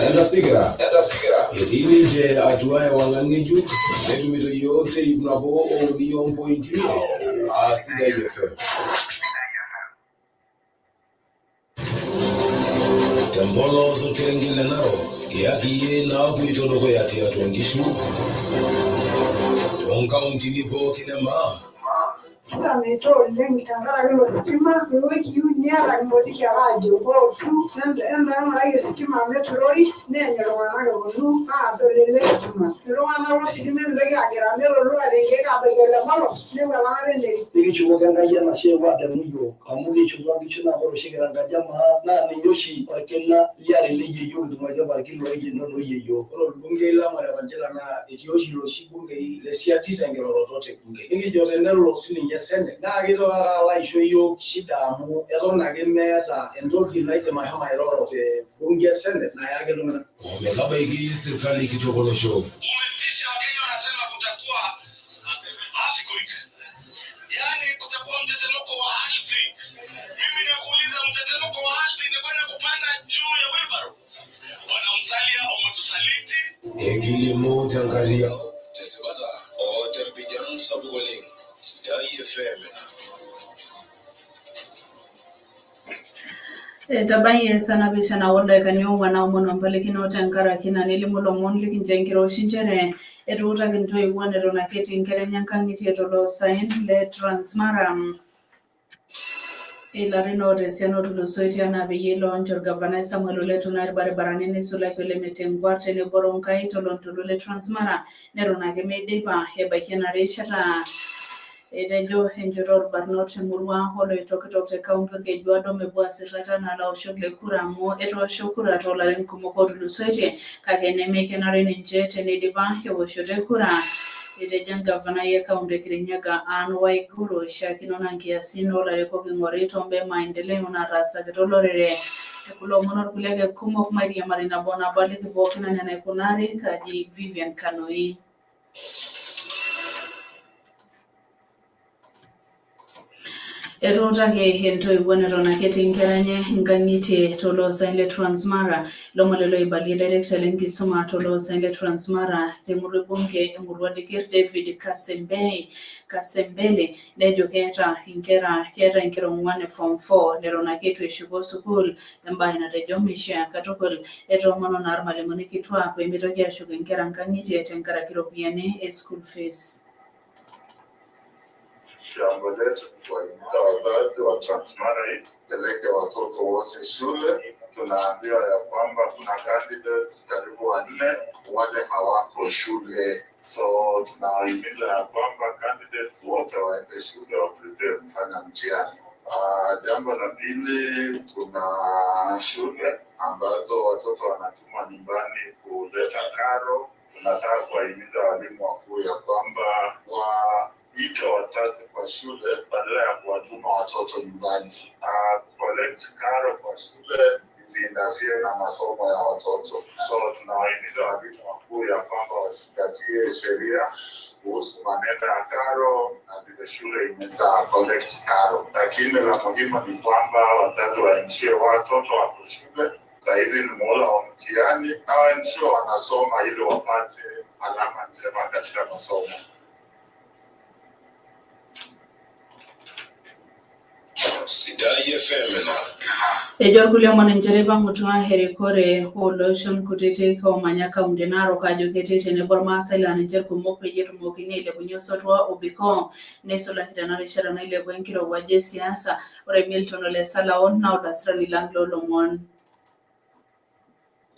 Entasikira etii ninche atua ewang'an ng'ejuk netumito iyiook teip nabo ouni ompointi imiet aa Sidai FM. Tempolos orkerenget le Narok kiyaki iyie naapoito dukuya tiatua nkishu toonkauntini pookin e maa. Kitameito oleng tenkaraki ilo sitima, iwikii uni ata kimotiki ake ajo ootu entang'urai ositima amu eturori neeny iltung'anak eponu aadol ele sitima. Iltung'anak lositima emitoki agira amu etoluate nkeek abaiki ole polos newualakata enterit. Nikishukoki Enkai enashe eewuo ademu iyiook amu kishutua nkishu naa ore oshi kira nkaji e maa naa ninye oshi olkina liare le yieyioo kitung'uaitie apa irkiloi lino noo yieyioo. Ore olbungei lang Ole Kanchila naa etii oshi iloshi bungei le siadi tenkiroroto te bunge. Nikijo tenelo sininye senate naa keitoki ake alo aisho iyiook shida amu eton ake meeta entoki naidim ashomo airoro te bunge e senate nayaki iltung'anak. Ometabaiki sirkali kitok olosho. Umetisha Wakenya wanasema kutakuwa earthquake, yaani kutakuwa mtetemeko wa ardhi. Mimi nakuuliza, mtetemeko wa ardhi ni kwenda kupanda juu ya wheelbarrow? Bwana Musalia, umetusaliti. Ekilimu tenkariano tesipata o tempijan sapuk oleng. Sidai FM ina. Etabayie saa napishana oldaikani ong'wan aomon empalikino tenkaraki ina nelimu lomon likincho enkiroshi nchere etuutaki intoiwuo neton ake etii nkera enye nkang'itie toloosaen le Transmara. Ilarin oota esiana otulusoitie anaa peyie iloonch orgavanai Samuel Ole Tunai irbaribarani neisulaki ole Metengwar tenebo Ronkai tolontoluo le Transmara neton ake meidipa ebaiki ena rishata. Etejo enchoto oolbarnot temurua Oloitokitok te kaunti Olkejuado mepuo asir ate anaa laoshok le kura amu etoosho kura toolarin kumok ootulusoitie kake nemeikenari ninche teneidipa ewoshoto e kura. Etejo engavanai e kaunti e Kirinyaga Anne Waiguru eishiakino naa nkiasin oolarikok eing'ori toombaa e maendeleo nataasakita olorere. Kulo omon orkulie ake kumok mairiamari nabo nabo aliki pookin anaa enaikunari kaji Vivian Kanoi. Etuutaki intoiwuo neton ake etii inkera enye inkang'itie toloosaen le Transmara. Ilomon lelo oibalie director le nkisuma toloosaen le Transmara temurua e bunge emurua Dikir David Kasembei Kasembele nejo keeta inkera keeta inkera ong'uan e form 4 neton ake eitu eshuko sukuul embae natejo meishaa katukul. Etoomono naa irmalimuni kituak peemitoki ashuk inkera inkang'itie tenkaraki iropiyiani e school fees. Jambo letu ni kuwahimiza wazazi wa Transmara East peleke watoto wote shule. Tunaambiwa ya kwamba kuna candidates karibu wanne wale hawako shule, so tunawahimiza ya kwamba candidates wote waende shule waprepare kufanya mtihani. Jambo la pili, kuna shule ambazo watoto wanatumwa nyumbani kuleta karo. Tunataka kuwahimiza walimu wakuu ya kwamba waite wazazi kwa shule badala ya kuwatuma watoto nyumbani. Collect karo kwa shule isiinterfere na masomo ya watoto. So tunawahimiza walimu wakuu ya kwamba wazingatie sheria kuhusu maneno ya karo na vile shule inaweza collect karo, lakini la muhimu ni kwamba wazazi waensure watoto wako shule. Saa hizi ni muhula wa mtihani na waensure wanasoma ili wapate alama njema katika masomo. Sidai FM ina. Ejo irkulie omon nchere eipang'utua erikore ooloshon kutitik oomanya kaunti e Narok ajo ketii tenebo irmaasai laa ninche irkumok peyie etumokini ailepunye osotua obikoo neisulaki tena rishata nailepua enkirowuaj e siasa. Ore Milton Ole Salaon naa olasirani lang loolomon.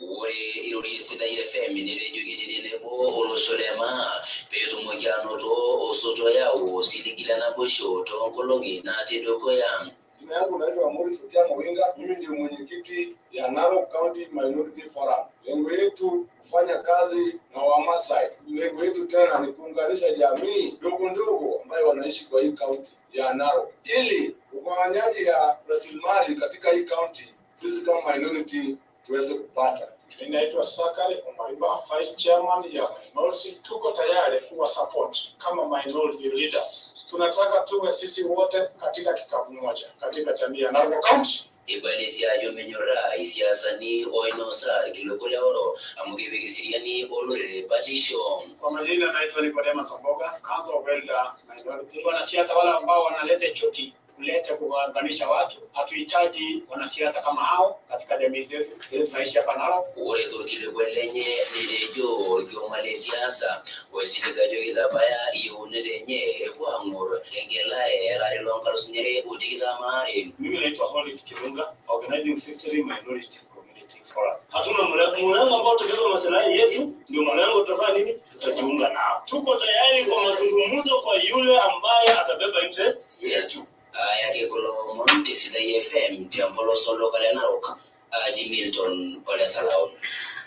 Ore irorie Sidai FM netejo ketii tenebo olosho le maa peetumoki anoto osotua oyau osiligi le naboisho toonkolong'i natii dukuya. Jina yangu naitwa Morris Otieno Winga, mimi ndio mwenyekiti ya Narok County Minority Forum. Lengo yetu kufanya kazi na Wamasai. Lengo yetu tena ni kuunganisha jamii ndogo ndogo ambayo wanaishi kwa hii kaunti ya Narok, ili ugawanyaji ya rasilimali katika hii kaunti sisi kama minority tuweze kupata. Ninaitwa Sakari Omariba, Vice Chairman ya Minority. Tuko tayari kuwa support kama minority leaders. Tunataka tuwe sisi wote katika kikapu moja katika jamii ya Narok County. Eibalie sii ajo menyoraa isiasani oinosa irkiliku le oro amu kepik eseriani olorere batisho. Kwa majina naitwa Nicodemus Omboga, Council of Elder Minority. Wanasiasa wale ambao wanaleta chuki kuleta kuwaunganisha watu, hatuhitaji wanasiasa kama hao katika jamii zetu ili tunaishi hapa Narok. Ore torkilikuai lenye netejo orkioma le siasa oisilig ajo kitabaya iyieunot enye epuo ang'or tengelare elari loonkalusuni are otikitam aare. Mimi naitwa Holik Kirunga, Organizing Secretary Minority Community Forum. Hatuna mrengo ambao tutabeba maslahi yetu, ndio mrengo tutafanya nini? Tutajiunga nao. Tuko tayari kwa mazungumzo kwa yule ambaye atabeba interest yetu. Ayaki kulo omon te Sidai FM tempolos olduka le Narok aji Milton Ole Salaun.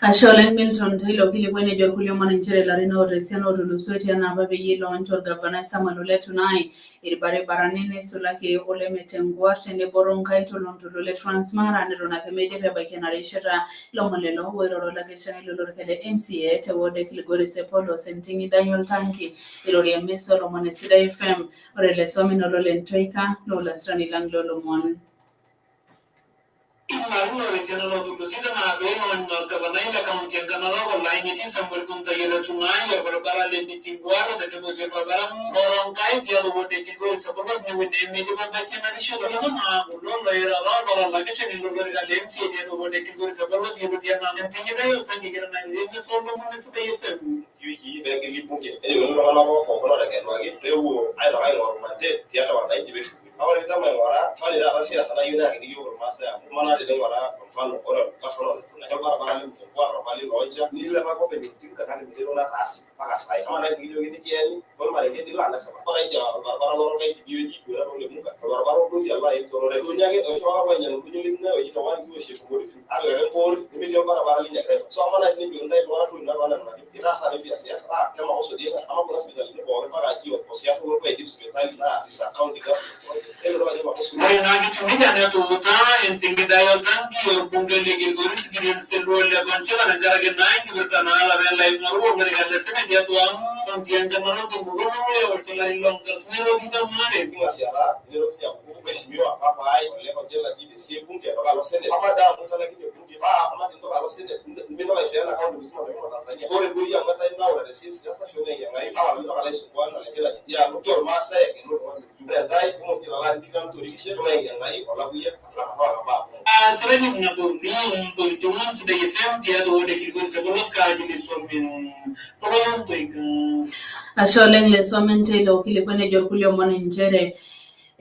Ashe oleng Milton teilo kilikuai nejo irkulie omon nchere ilarin oota esiana ootulusoitie enaa apa peyie iloonch orgavanai Samuel Ole Tunai irbaribarani neisulaki ole Metenguar tenebo Ronkai tolontoluo le Transmara neton ake meidip ebaiki ena rishata. Ilomon lelo oiroro olakeshani lolorika le MCA te ward e Kilgoris e Polos Enting'idai Oltanki irorie emisa oolomon e Sidai FM. Ore Lesomin olole Ntoika naa olasirani lang loolomon. Ilarin ootulusoitie naa peilony orgavanai le kaunti e Narok olainiti Samuel Kuntai Ole Tunai orbaribara le Mitinguaro tenebo sii orbaribara Loronkai tialo ward e Kilgoris e Polos newueji nemeidip ebaiki ena rishata. Ilomon naa kulo loiroro olakeshani lolorika le MCA tialo ward e Kilgoris e Polos yioloti enaa Enting'idai Oltanki egira naa airorie emisa oolomon e Sidai FM. Wikii peegeli bunge nejokini iltung'anak pookin ootegeluaki peepuo aitoki aing'oru mandate tiatua wananchi peeshukuni. Kake ore piintemu aing'uraa fani taata siasa nayieu neyakini iyiok irmaasai amu amaa naa tening'uraa kwa mfano ore orgavana ole Tunai orbaribara le Mtwara apa lilooncha nilepa ake openy oltinka kake metii entoki nataase mpaka saai. Amaa naaji pikijokini kieni ormarenke lilo alo esipa. Ore aija orbaribara lororkai tidie wueji duo ole Muga orbaribara odoyio alo aim Torore. Oldonyo ake eshomo apa ainyang'u oldonyo leina wueji te one kiwoshie tumoritin atipikaki empoori nemetii orbaribara linye So amaa naaji tenejokini ntae iltung'anak duo ina toonena itaasa pia siasa naa kemakosa dii ina ama kuna sipitalini pookin mpaka aji osiasa olotu aidip sipitali naa is a county government project. Nelotu ajo makosa. Ore naa kitumika netuutaa Enting'idai Oltanki orbungei le Kilgoris Gideon Selu Ole Konchila tenkaraki naa enkipirta naata peelo aing'oru olorika le Senate tiatua kaunti e Narok tenkukuo naosh tolari loonkalusuni are otikitam aare. King'asi ata tenelotu aaku mheshimiwa papa ai ole Konchila ji tesie bunge mpaka alo senate ama daa amu italakine bunge paa ama tintoka alo senate mintoka aisho ena kaunti musima meshomo Tanzania. Ore duo iyie amu etaa inaura tesie siasa ashu neyiang'ayu awa mintoka alo aisumbuan ole Kila tidialo ki ormaasai egelu oltung'ani oju. Ore ntae kumok kila larin tikitam torikishe mayiang'ayu olakuyia salama tawa mbaa kumok. Sirajim nabo uni mpointi ong'wan Sidai FM tiatua ward e Kilgoris e Polos kaaji Lesomin Ololo Ntoika. Ashe oleng Lesomin teilo kilikuai nejo irkulie omon nchere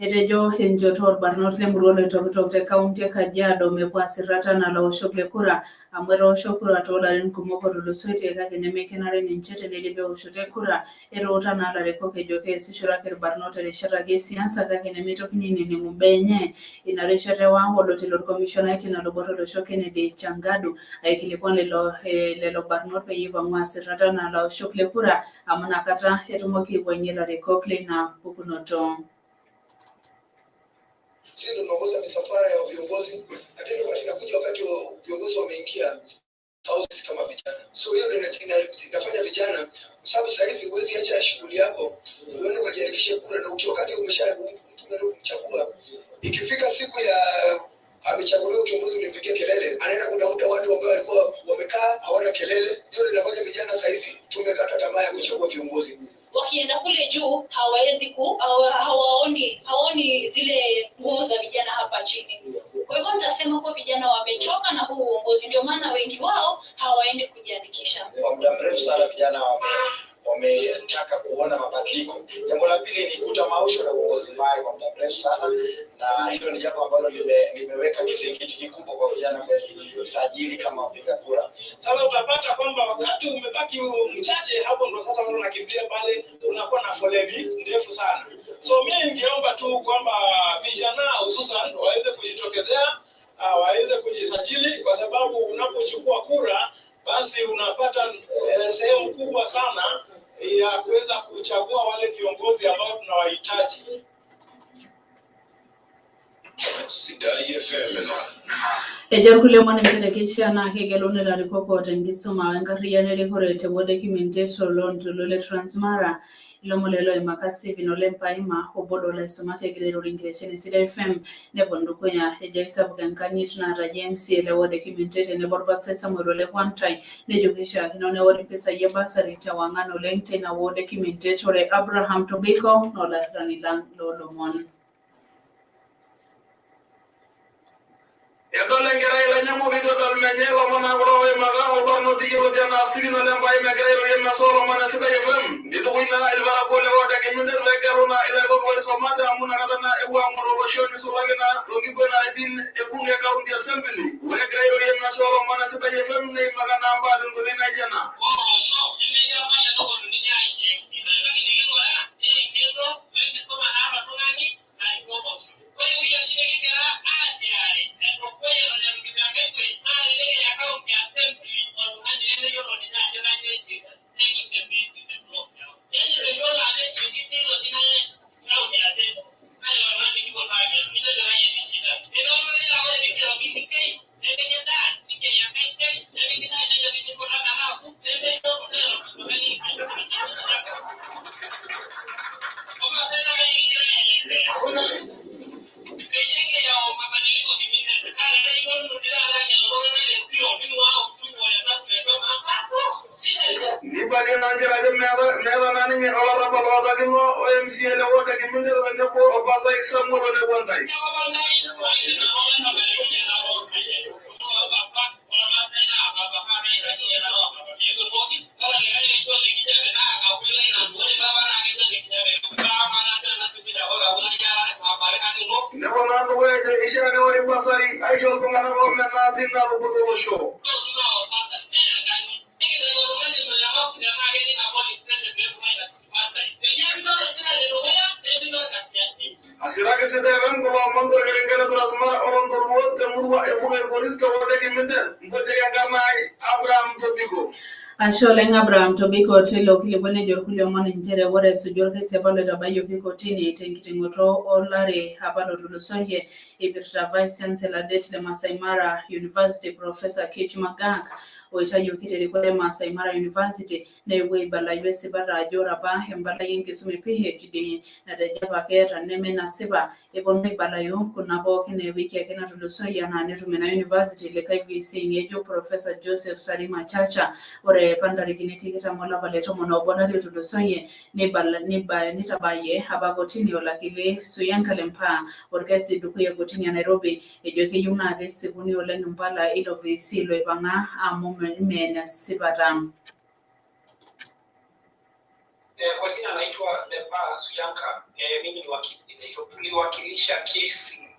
etejo enchoto orbarnot lemurua Oloitokitok te kaunti e Kajiado mepuo asirata anaa laoshok le kura amu etoosho kura toolarin kumok otulusoitie kake nemeikenare ninche teneidipi eoshoto e kura. Etuuta naa ilarikok ejo keesishore ake irbarnot terishata ake esiasa kake nemeitokini ainining'u imbaa enye. Ina rishata ewa olotii orkomishonai tina luboto olosho Kennedy Changadu aikilikuan lelo barnot peyie eipang'u asirata anaa laoshok le kura amu inakata etumoki aiwuang'ie ilarikok leina pukunoto. Sisi ndio tunaongoza misafara ya viongozi, lakini wakati inakuja wakati wa viongozi wameingia au sisi kama vijana. So hiyo ndio inafanya vijana, kwa sababu saa hizi huwezi acha shughuli yako uende ukajiandikishe kura, na ukiwa wakati umesha mtu unaenda kumchagua, ikifika siku ya amechaguliwa kiongozi ulimpigia kelele, anaenda kutafuta watu ambao walikuwa wamekaa hawana kelele. Hiyo ndio inafanya vijana saa hizi tumekata tamaa ya kuchagua viongozi. Wakienda kule juu hawawezi ku hawaoni zile nguvu za vijana hapa chini. Kwa hivyo nitasema kuwa vijana wamechoka na huu uongozi, ndio maana wengi wao hawaendi kujiandikisha. Kwa muda mrefu sana vijana Wametaka kuona mabadiliko. Jambo la pili ni kutamaushwa na uongozi mbaya kwa muda mrefu sana, na hilo ni jambo ambalo limeweka kizingiti kikubwa kwa vijana kujisajili kama wapiga kura. Sasa utapata kwamba wakati umebaki mchache, hapo ndo sasa watu wanakimbia pale, unakuwa na foleni ndefu sana. So mimi ningeomba tu kwamba vijana hususan waweze kujitokezea, waweze kujisajili, kwa sababu unapochukua kura basi unapata sehemu kubwa sana ya kuweza kuchagua wale viongozi ambao tunawahitaji. Sidai FM ena. Ejo irkulie omon nchere keishaa naa kegeluni ilarikok oota enkisuma wenkarriyiano erikore te ward e Kimintet toloontoluo le Transmara. Ilomon lelo oimaka Stephen Ole Mpaima obo loolaisumak egira airorie enkitesheni e Sidai FM nepon dukuya ejo aisapuk enkanyit naata MCA le ward e Kimintet tenebo orpastai Samuel Ole Kwantai, nejo keishaakino neori mpisai e bursary tewang'an oleng teina ward e Kimintet. Ore Abraham Tobiko naa olasirani lang loolomon. Edol enkerai ilainyang'ok eitodol menye ilomon aa kulo oimaka olbarnoti yioloti anaa Stephen Ole Mpaima egira airorie mesa oolomon e Sidai FM. Neitukuj naa ilparakuo le ward e Kimintet peegelu naa ilarikok oisumate amu inakata naa epuo aang'or olosho neisulaki naa toonkiguenaritin e bunge e county assembly. Ore egira airorie mesa oolomon e Sidai FM neimaka naa mbaa tenkoitoi naijo ena. Neibalie naa nchere ajo meeta naa ninye olarrabal oatakino o MCA le ward e Kimintet tenebo orpastai Samuel Ole Kwantai. Neponaa dukuya ejo eishaa neori bursary aisho iltung'anak oomenaa tina luboto olosho. Asiraki Sidai FM kulo omon torkerenket le Transmara olontoluo temurua e Buket Koris te ward e Kimintet. Mpotieki enkarna ai Abraham Tobiko. Ashe oleng Abraham Tobiko teilo kilikuai nejo irkulie omon nchere ore esuju orkesi apa loitabayioki kotini tenkiting'oto olari apa lotulusoyie eipirta Vice Chancellor det le Masai Mara University Professor Kich Magak oitayioki terikore e Masai Mara University neewuo aibalayu esipata ajo ore apa empalai enkisuma e PhD natejo apa keeta neme nasipa eponu aibalayu kuna pookin ewiki ake natulusoyie anaa netum ina university likae VC ng'ejuk Professor Joseph Sarima Chacha. Ore apa ntarikini 20 olapa le 11 olari otulusoyie nitabayie apa kotini olakili Suyanka Lempaa orkesi dukuya kotini e Nairobi ejo keyieu naa kesipuni oleng impala ilo VC loipang'a amu mme nesipata. Kwa jina naitwa Lempaa Suyanka. Mimi ni wakili Nairobi. Tuliwakilisha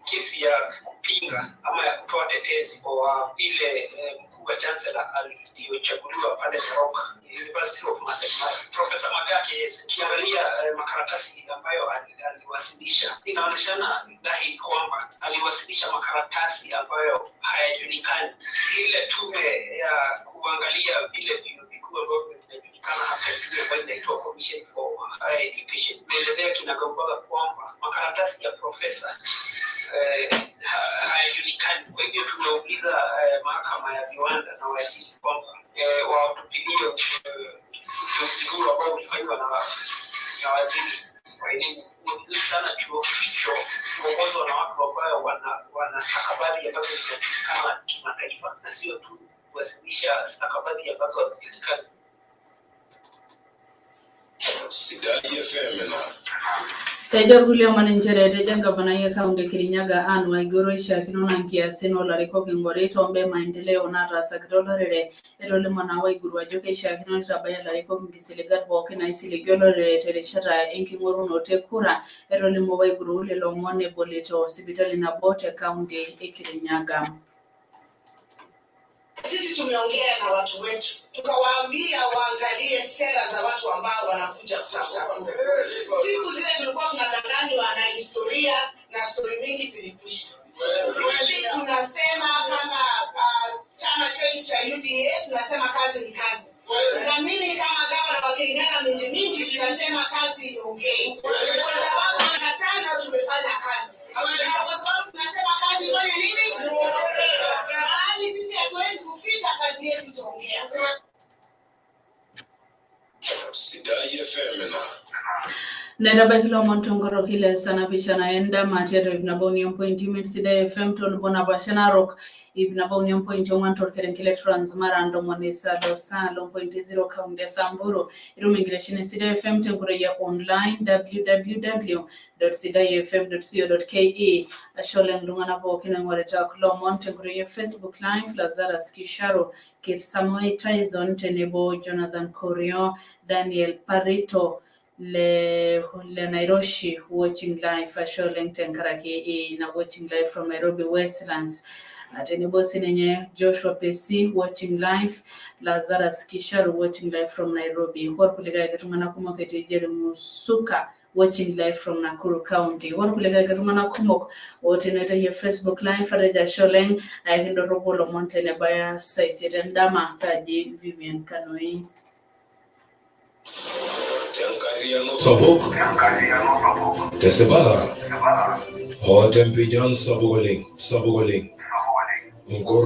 kesi ya kupinga ama ya kutoa tetezi kwa ile mkuu wa chancellor aliyochaguliwa pale Narok, University of Masai Mara, Professor Magake. Yes. Ukiangalia makaratasi ambayo aliwasilisha inaonyeshana dhahiri kwamba aliwasilisha makaratasi ambayo hayajulikani. Ile tume ya kuangalia vile vyuo vikuu ambavyo vinajulikana hapa nchini ambayo inaitwa Commission for Higher Education imeelezea kinagaubaga kwamba makaratasi ya profesa hayajulikani. Kwa hivyo tumeuliza mahakama ya viwanda na waziri kwamba watupilie uteuzi huu ambao ulifanywa na waziri wa elimu. Ni vizuri sana chuo hicho kuongozwa na watu ambayo wana stakabadhi ambazo zinajulikana kimataifa na sio tu kuwasilisha stakabadhi ambazo hazijulikani. Sidai FM ena. Etejo irkulie omon nchere etejo engavanai e kaunti e Kirinyaga Anne Waiguru eishiakino naa nkiasin olarikok ing'ori toombaa e maendeleo naatasakita olorere. Etolimuo naa Waiguru ajo keishiakino neitabaya ilarikok nkisiligat pookin naisiligi olorere terishata enking'orunoto e kura. Etolimuo Waiguru lelo omon ebolito sipitali nabo te kaunti e Kirinyaga. Sisi tumeongea na watu wetu, tukawaambia waangalie sera za watu ambao wanakuja kutafuta kura. Siku zile tulikuwa tunadanganywa na historia na stori mingi zilikwisha. Sisi tunasema kama chama chetu cha UDA tunasema kazi ni kazi, na mimi kama gavana wa Kirinyaga Minji Minji tunasema kazi iongee, kwa sababu miaka 5 tumefanya kazi, na kwa sababu tunasema kazi ifanye nini, mahali sisi hatuwezi kufika, kazi yetu itaongea. Sidai FM ena. Naitabaiki ilomon tonkoroki le saa napishana endama tiatua 101.5 Sidai FM tolubot napaasha Narok, 103.4 torkerenket le Transmara, 97.0 kaunti e Samburu. Itum enkitesheni e Sidai FM tenkoitoi e online www.sidaifm.co.ke. Ashe oleng iltung'anak pookin oing'orita kulo omon tenkoitoi e Facebook Live, Lazarus Kisharo, Kirsamoi Tyson tenebo Jonathan Korio, Daniel Parito le Nairoshi watching live. Ashe oleng tenkaraki ina watching live from Nairobi Westlands. Tenebo sininye Joshua Pesi watching live, Lazarus Kisharu watching live from Nairobi. Orkulikae ake tung'anak kumok etii Jerry Musuka watching live from Nakuru County. Orkulikae ake tung'anak kumok otii ina oitoi e Facebook live. Atejo ashe oleng, ayaki indorropu olomon tenebaya saa isiet endama. Kaji Vivian Kanoi. Tenkariano sapuk tesipata o tempijan sapuk oleng, sapuk oleng. Nkor